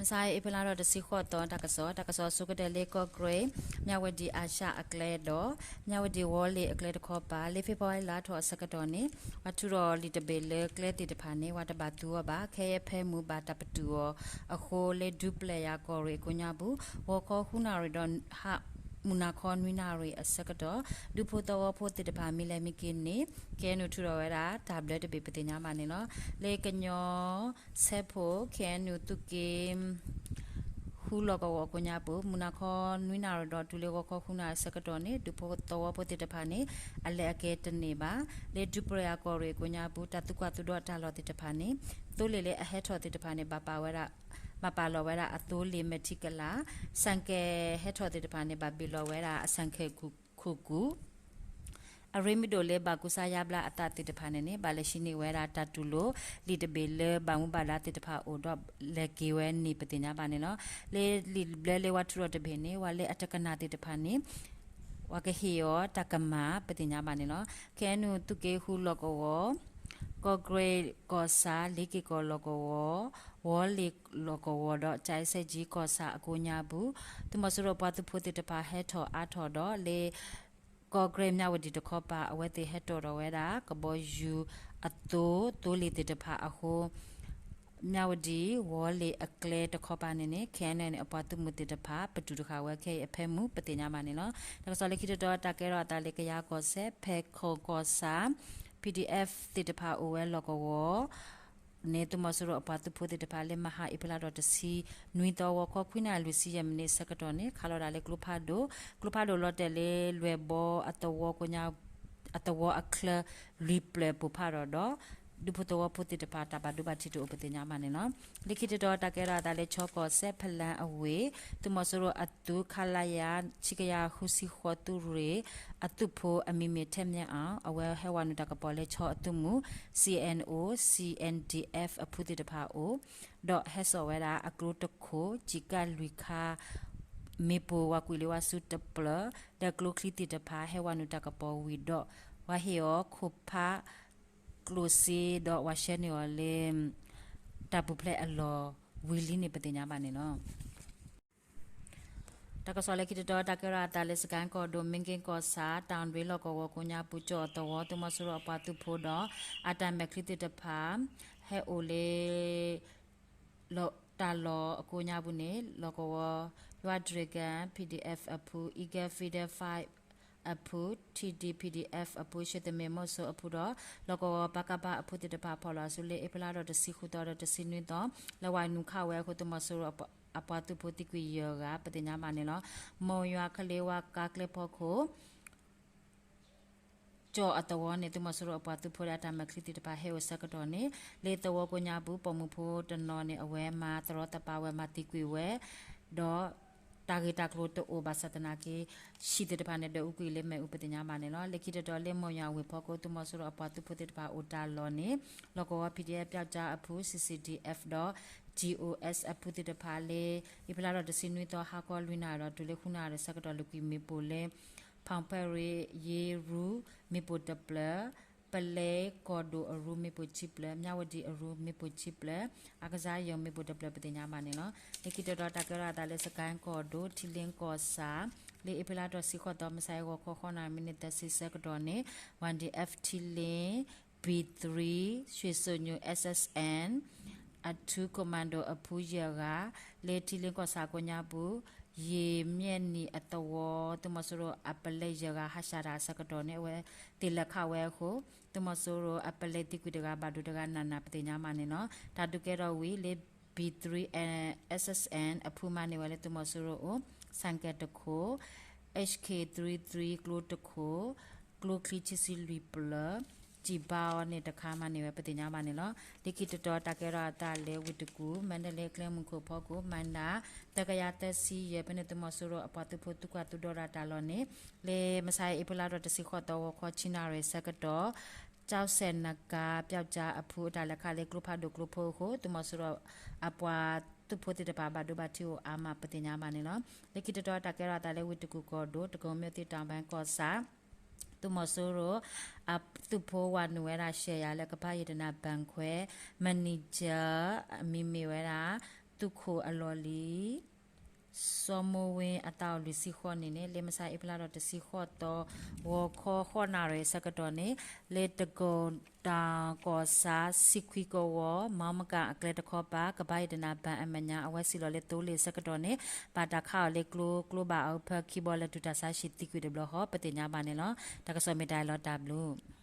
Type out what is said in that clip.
မဆါအံၤ အ့ဖြ့လါထီၣ်တဆံဃိးသီ တၢ်ကစီၣ်, တၢ်ကစီၣ်အဆိကတၢၢ်လၢ ကီၢ်ကရ့ၣ် မၠၣ်ဝတံၣ် အၤၡၣ်အကျဲဒီး မၠၣ်ဝတံၣ် ဝီလ့ၣ်အကျဲတခီပၤ လၢဖ့ၤဘြူၤအါရံၤလါထီၣ်အဆၢကတီၢ်န့ၣ် ပှၤထုးထီၣ်လံာ်တဘ့ၣ်လၢကျဲသ့ၣ်တဖၣ်န့ၣ် ပှၤတဘၣ်သူအီၤဘၣ်. ခဲအံၤအဖၢမုၢ်ဘၣ်တၢ်ပတုာ်အီၤအဃိ လၢဒူပျဲၢ်ယၤကီၢ်ရ့ၣ်အကိးညါပူၤ ဂီၤခီဃုနၣ်ရံၣ်ဒီး မုၢ်နၤခီနွံနၣ်ရံၣ်အဆၢကတီၢ် ဒူဖိသဝီဖိသ့ၣ်တဖၣ်မ့ၢ်လဲၤမ့ၢ်က့ၤန့ၣ် ခဲအံၤနုာ်ထုးထီၣ်ဝဲဒၣ်တၢ်ဘျၢတဘ့ၣ် ပသ့ၣ်ညါဘၣ်န့ၣ်လီၤ. လၢကညီ ဆဲးဖိ ခဲအံၤနုာ် သုးက့ ဃုလီၢ်ကဝီၤအကိးညါပူၤ မုၢ်နၤခီနွံနၣ်ရံၣ်ဒီးတုၤလၢဂီၤခီဃုနၣ်ရံၣ်အဆၢကတီၢ်န့ၣ် ဒူဖိသဝီဖိသ့ၣ်တဖၣ်န့ၣ် အလဲၤအက့ၤတန့ၢ်ဘၣ်. လၢဒူပျဲၢ်ယၤကီၢ်ရ့ၣ်အကိးညါပူၤ တၢ်သူၣ်ကၢ်သူၣ်ဒီးတၢ်လီၢ်သ့ၣ်တဖၣ်န့ၣ် သိလ့ၣ်လၢအဟဲထီၣ်သ့ၣ်တဖၣ်န့ၣ် ဘၣ်ပာ်ဝဲဒၣ် ဘၣ်ပာ်လီၤဝဲဒၣ်အသိလ့ၣ်မဲာ်ထံကလၤ, ဆၣ်ကဲၤဟဲထီၣ်သ့ၣ်တဖၣ်န့ၣ် ဘၣ်ဘ့ၣ်လီၤဝဲဒၣ်အဆၣ်ခဲၣ်ခိၣ်ကူၣ် အရ့မ့ၢ်ဒိၣ်လၢဘၣ်ကူစါယါဘျါအသးသ့ၣ်တဖၣ်န့ၣ်န့ၣ် ဘၣ်လဲၤဆှၢန့ၢ်ဝဲဒၣ်တၢ်တူၢ်လိာ်လံာ်တဘ့ၣ်လၢဘၣ်မူဘၣ်ဒါသ့ၣ်တဖၣ်အအိၣ်ဒီး လဲၤက့ၤဝဲန့ၣ် ပသ့ၣ်ညါဘၣ်န့ၣ်လီၤ. လၢလံာ်ဘျၢလၢဝဲထုးထီၣ်တဘ့ၣ်န့ၣ် ပှၤလၢအတကနၣ်သ့ၣ်တဖၣ်န့ၣ် ပှၤကဟ့ၣ်အီၤတၢ်ကမၣ် ပသ့ၣ်ညါဘၣ်န့ၣ်လီၤ. ခဲအံၤနုာ် သုးက့ဃုလီၢ်ကဝီၤ, ကီၢ်ကရ့ၣ်ကီၢ်ဆၣ်, လ့က့ၤကီၢ်လီၢ်ကဝီၤ, ဝီလ့ၣ်လီၢ်ကဝီၤဒီး ကၠဲးစဲးကၠံကီၢ်ဆၣ်အကိးညါပူၤ သုးမီၤစိရိၤပှၤသုးဖိသ့ၣ်တဖၣ်ဟဲထီၣ်အါထီၣ်ဒီးလၢ ကီၢ်ကရ့ၣ်မၠၣ်ဝတံၣ်တခီပၤ အဝဲသ့ၣ်ဟဲတီၣ်ထီၣ်ဝဲဒၣ် ကဘီယူၤအသိ သိလ့ၣ်သ့ၣ်တဖၣ်အဃိ မၠၣ်ဝတံၣ် ဝီလ့ၣ်အကျဲတခီပၤန့ၣ်န့ၣ် ခဲအံၤန့ၣ် အပှၤသုးမုၢ်သ့ၣ်တဖၣ် ပတုာ်တဃာ်ဝဲခဲအံၤအဖၢမုၢ် ပသ့ၣ်ညါဘၣ်န့ၣ်လီၤ. တၢ်ကစီၣ်လၢခံတတီၤ တၢ်ကဲထီၣ်အသးလၢကယၤကီၢ်စဲၣ် ဖဲခိၣ်ကီၢ်ဆၣ် PDF သ့ၣ်တဖၣ်အိၣ်ဝဲလီၢ်ကဝီၤ န့ၣ် သုးမီၤစိရိၤအပှၤသုးဖိသ့ၣ်တဖၣ်လၢမဟါအ့ဖြ့လါထီၣ်တဆံနွံသီ ဂီၤခီခွံနၣ်ရံၣ်လွံၢ်ဆံယဲၢ်မံးနံးအဆၢကတီၢ်န့ၣ် ခးလီၤဒၣ်လၢကျိဖးဒိၣ်, ကျိဖးဒိၣ်လီၤတဲာ်လၢလွဲၢ်ဘီအသဝီကိးညါ အသဝီအချၢလွံၢ်ဖျၢၣ်ပိၢ်ဖးထီၣ်ဒီး ဒူဖိသဝီဖိသ့ၣ်တဖၣ်တၢ်ဘၣ်ဒိဘၣ်ထံးတအိၣ် ပသ့ၣ်ညါဘၣ်န့ၣ်လီၤ. လၢခံတတီၤ တၢ်ကဲထီၣ်အသးလၢ ခၠီကီၢ်စဲၣ် ဖလၢအဝ့ၢ် သုးမီၤစိရိၤအသုး ခလရ ခံကယၤဃုဆံဃိး သုးရ့ၣ်အသုးဖိ အမံၤမ့ၢ် ထဲမြင့်အောင် အဝဲဟဲဝဲနုာ်တၢ်ကပီၤလၢ ခၠီအသုးမုၢ် C N O C N D F အဖုသ့ၣ်တဖၣ်အအိၣ် ဒီးဟဲစိာ်ဝဲဒၣ်အကျိတခိၣ် စံာ်ကၣ်လွံၢ်ခါ မ့ၣ်ပိၢ်ဝၤကွံာ်လၢဝါဆူတဖျၢၣ် ဒီးကျိချံသ့ၣ်တဖၣ်ဟဲဝဲနုာ်တၢ်ကပီၤဝံၤဒီး ပှၤဟ့ၣ်အီၤခိၣ်ဖးကျိၣ်စ့ဒီးပှၤဆှၢန့ၢ်အီၤလၢ တၢ်ပူၤဖျဲးအလီၢ်ဝံၤလံန့ၣ် ပသ့ၣ်ညါဘၣ်န့ၣ်လီၤ. တၢ်ကစီၣ်လၢခံတတီၤ တၢ်ကဲထီၣ်အသးလၢ စကဲၣ်ကီၢ်ဒိၣ် မ့ၣ်က့ၣ်ကီၢ်ဆၣ် တၢ်ရ့လီၢ်ကဝီၤကိးညါပူၤ ကၠီၣ်အသဝီ သုးမီၤစိရိၤအပှၤသုးဖိဒီး အတၢ်မဲာ်ချံသ့ၣ်တဖၣ် ဟဲအိၣ်လၢ တၢ်လီၢ်အကိးညါပူၤန့ၣ် လီၢ်ကဝီၤ ယွၤ Dragon PDF အဖု Eagle Feather Five အဖု T D PDF အဖု ရှ့သမ့ၣ်မိၣ်စိအဖုဒီး လီၢ်ကဝီၤ ပကဖ အဖုသ့ၣ်တဖၣ် ဖီၣ်လီၤအစုလၢ အ့ဖြ့လါထီၣ်တဆံဃုသီဒီးတဆံနွံသီ လၢဝၤနုာ်ခးဝဲအဃိ သုးမီၤစိရိၤအပှၤသုးဖိသံကွံာ်ယဲၢ်ဂၤ ပသ့ၣ်ညါဘၣ်န့ၣ်လီၤ. မိၢ်ယွၤ ခလ့ဝါ ကါကျဲဖီခိၣ် ကၠီၣ်အသဝီန့ၣ် သုးမီၤစိရိၤအပှၤသုးဖိဒီးအတၢ်မဲာ်ချံသ့ၣ်တဖၣ်ဟဲအိၣ်ဆၢကတီၢ်န့ၣ် လၢသဝီကိးညါပူၤ ပိာ်မုၣ်ဖိတနီၤန့ၣ် အဝဲမၤသရီသပါဝဲ မၤသံကွံာ်ဝဲ ဒီးတၢ်ဂ့ၢ်တၢ်ကျိၤတအိၣ်ဘၣ်ဆၣ်သနာ်က့ ဆံးသ့ၣ်တဖၣ်န့ၣ် ဒွဲၣ်အူကွံာ်လၢမ့ၣ်အူ ပသ့ၣ်ညါဘၣ်န့ၣ်လီၤ. လၢခံတတီၤလၢမိၢ်ယွၤဝ့ၢ်ဖီခိၣ် သုးမီၤစိရိၤအပှၤသုးဖိသ့ၣ်တဖၣ်အိၣ်တၢ်လီၢ်န့ၣ် လီၢ်ကဝီၤ PDF ပျောက်ကျားအဖု C C D F ဒီး G O S အဖုသ့ၣ်တဖၣ်လၢ အ့ဖြ့လါထီၣ်တဆံနွံသီ ဟါခီလွံၢ်နၣ်ရံၣ်ဒီးတုၤလၢဃုနၣ်ရံၣ်အဆၢကတီၢ် လူၤကွံာ်မ့ၣ်ပိၢ်လၢ ဖီၣ်ဖဲရ့ၣ် ယ့ရူ မ့ၣ်ပိၢ်တဖျၢၣ်, ပလဲကီၢ်ဒိၣ်အရူ မ့ၣ်ပိၢ်ခံဖျၢၣ်, မၠၣ်ဝတံၣ်အရူ မ့ၣ်ပိၢ်ခံဖျၢၣ်, အကစၢ်ယဲၢ် မ့ၣ်ပိၢ်တဖျၢၣ် ပသ့ၣ်ညါဘၣ်န့ၣ်လီၤ. လၢခံတတီၤ တၢ်ကဲထီၣ်အသးလၢ စကဲၣ်ကီၢ်ဒိၣ် ထံလ့ကီၢ်ဆၣ် လၢအ့ဖြ့လါထီၣ်တဆံဃိးသီ မုၢ်ဆါအံၤ ဂီၤခီဃိးနၣ်ရံၣ် မံးနံးသၢဆံအဆၢကတီၢ်န့ၣ် Y D F ထံလ့ B three ရွှေစိညိ S S N အထူ commando အဖုယဲၢ်ဂၤ လၢထံလ့ကီၢ်ဆၣ်ကိးညါပူၤ ယ့ၢ်မျဲၢ်နံၣ်အသဝီ သုးမီၤစိရိၤအပလဲယဲၢ်ဂၤ ဟးဆှဲးတၢ်အဆၢကတီၢ်န့ၣ် အဝဲသ့ၣ်လဲၤခးဝဲအဃိ သုးမီၤစိရိၤအပလဲသံကွံာ်တဂၤ ဘၣ်ဒိတဂၤ နးနး ပသ့ၣ်ညါဘၣ်န့ၣ်လီၤ. တၢ်ဒုးကဲထီၣ်ဝံၤလၢ B three S S N အဖုမၤန့ၢ်ဝဲလၢသုးမီၤစိရိၤအအိၣ် ဆၣ်ကဲတခိၣ် H K three three ကျိတခိၣ် ကျိချံခံဆံလွံၢ်ဖျၢၣ် စံးဘါအီၤန့ၣ်တခါ မၤန့ၢ်ဝဲ ပသ့ၣ်ညါဘၣ်န့ၣ်လီၤ. လၢခံတတီၤ တၢ်ကဲထီၣ်အသးလၢဝ့ၢ်တကူၣ် မါဒလ့ ကျဲမုၢ်ခိၣ်ဖီခိၣ် မါဒ သၢကယၤသၢဆံယဲၢ် ဖဲန့ၣ်သုးမီၤစိရိၤအပှၤသုးဖိ သူၣ်ကွၢ်သူၣ်ဒီးတၢ်လီၢ်န့ၣ် လၢမုၢ်ဆါအံၤ အ့ဖြ့လါထီၣ်တဆံဃိးသီ ဂီၤခီဆံနၣ်ရံၣ်အဆၢကတီၢ် ကၠီစဲၣ်နကၤ ပျောက်ကျားအဖုအတၢ်လဲၤခးလၢကျိဖးဒိၣ်ကျိဖိအဃိ သုးမီၤစိရိၤအပှၤသုးဖိသ့ၣ်တဖၣ် ဘၣ်ဒိဘၣ်ထံးအိၣ်အါမး ပသ့ၣ်ညါဘၣ်န့ၣ်လီၤ. လၢခံတတီၤ တၢ်ကဲထီၣ်အသးလၢဝ့ၢ်တကူၣ်ကီၢ်ဒိၣ် တကၠိၤမၠိၣ်သံ တောင်ပိုင်းကီၢ်ဆၣ် သုးမီၤစိရိၤအသုးဖိဝၤနုာ်ဝဲဒၣ် ရှဲယၤ လၢကဖးယံာ်တနၤ ဘၣ်ခွဲး manager အမံၤမ့ၢ်ဝဲဒၣ် သုးခိၣ်အလီၢ်လံၤ စီၤမိၢ်ဝ့အသးအိၣ်လွံၢ်ဆံဃိးနံၣ်န့ၣ် လၢမုၢ်ဆါအ့ဖြ့လါဒီးတဆံဃိးသီ ဂီၤခီဃိးနၣ်ရံၣ်အဆၢကတီၢ်န့ၣ် လၢတကိၢ်တၢ်ကီၢ်ဆၣ် ဆံခွံကဝီၤ မီမကၣ်အကျဲတခီပၤ ကဘၣ်ယတနၢ်ဘၣ်အမဲာ်ညါ အဝဲစံၣ်လီၤလၢသိလ့ၣ်အဆၢကတီၢ်န့ၣ် ဘၣ်တၢ်ခးအီၤလၢကျိ ကျိဘၣ်အဖၢခံဘီလၢဒုၣ်ဒါဆါဟံၣ်သံကွံာ်တဘျီဃီ ပသ့ၣ်ညါဘၣ်န့ၣ်လီၤ. တၢ်ကစီၣ်မ့ၢ်တၢ်အံၤလီၤ တၢ်ဘျုး